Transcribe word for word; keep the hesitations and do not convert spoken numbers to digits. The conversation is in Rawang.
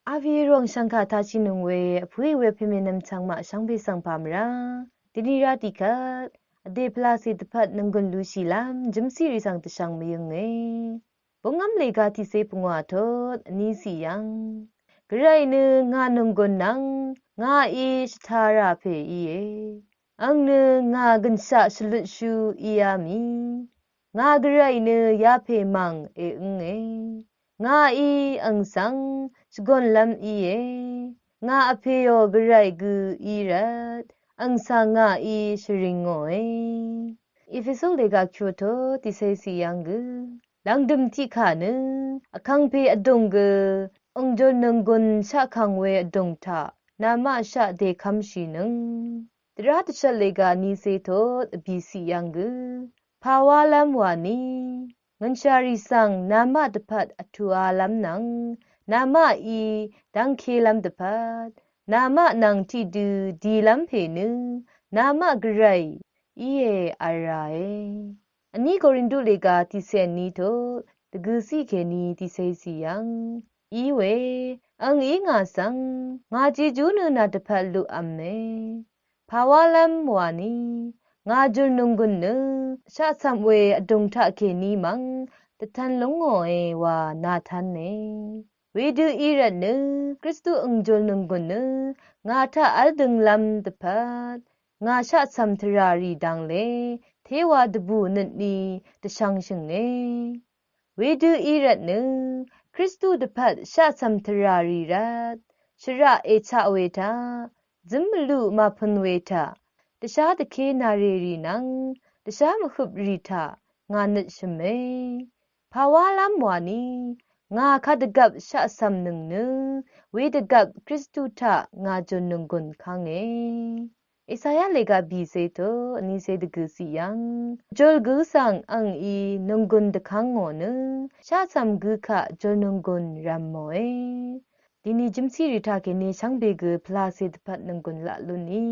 Avi rong shvngkà tachì nung we vpø̀í we pèmè nvmchvng maq shvngbe svng pà mvrá dvni rá tiqkvt vdè pvlacè dvpvt nvnggùn lushìlv́m jømsírì svng dvshvng mvyønge. Bungv́m lèga tiqcé pungwà tot vní cì yv́ng, Gvray nø ngà nònggùn nvng ngàí shvtarà pè íe. Àng nø ngà gønshaq shvlutshú íá mì. Ngà Gvray nø yapè mv̀ng èǿnge. Ngàí àng svng shvgùnlv́m íe. Ngà vpèò Gvray gø í rvt àng svng ngàí shvring ngòe. Epesu lèga kyoto tiqcé cì yv́ng gø lv̀ngdø̀m tiqkà nø vkàngpè vdùng gø àng jùl nònggùn shaqkàng we vdùng taq namaq shaq dèkv́mshìnøng. Dvrá dvshvt lèga vnícé tot vbìcì yv́ng gø pàwálv́m wàní ngø̀nshàrì svng namaq dvpvt vtualv́m nvng namaqí dv́ngkélv́m dvpvt namaq nvng tiqdø dìlv́m pè nø namaq Gvray íe vl ràe. Vní Korindu lèga tiqcé vní tot dvgø̀ciq kèní tiqcé cì yv́ng, íwe, àngí ngà svng ngà jejú nø nà dvpvt luqv̄me. Pàwálv́m wàní ngà jùl nònggùn nø shaqcv̀m we vdùng taqkèní mv̀ng dvtv̄n lúngòe wa nàtv̄ne. Wedø í rvt nø Kristu àng jùl nònggùn nø ngà taq v́l dønglv́m dvpvt ngà shaqcv̀m tvràrì dv̀ngle téwa dvbù nøtni dvshvngshø̀nge. Wedø í rvt nø Kristu dvpvt shaqcv̀m tvràrì rvt shvraq èchaq we taq zǿm mvluq màpø̄n we taq dvshá dvké nàrèrì nvng dvshá mvhøprì taq ngà nøtshø̀me. Pàwálv́m wàní ngà kadvgvp shaqcv̀mnøng nø wedvgvp Kristu taq ngà jùl nònggùn kánge. Esaya lèga bìcé tot vnícé dvgø̀ciq yv́ng, jùl gø svng àngí nònggùn dvkv́ng ngò nø shaqcv̀m gø kaq jùl nònggùn rv̄m mòe. Dìni jømsírì taqkèní shvngbe gø pvlacè dvpvt nònggùn laq lúni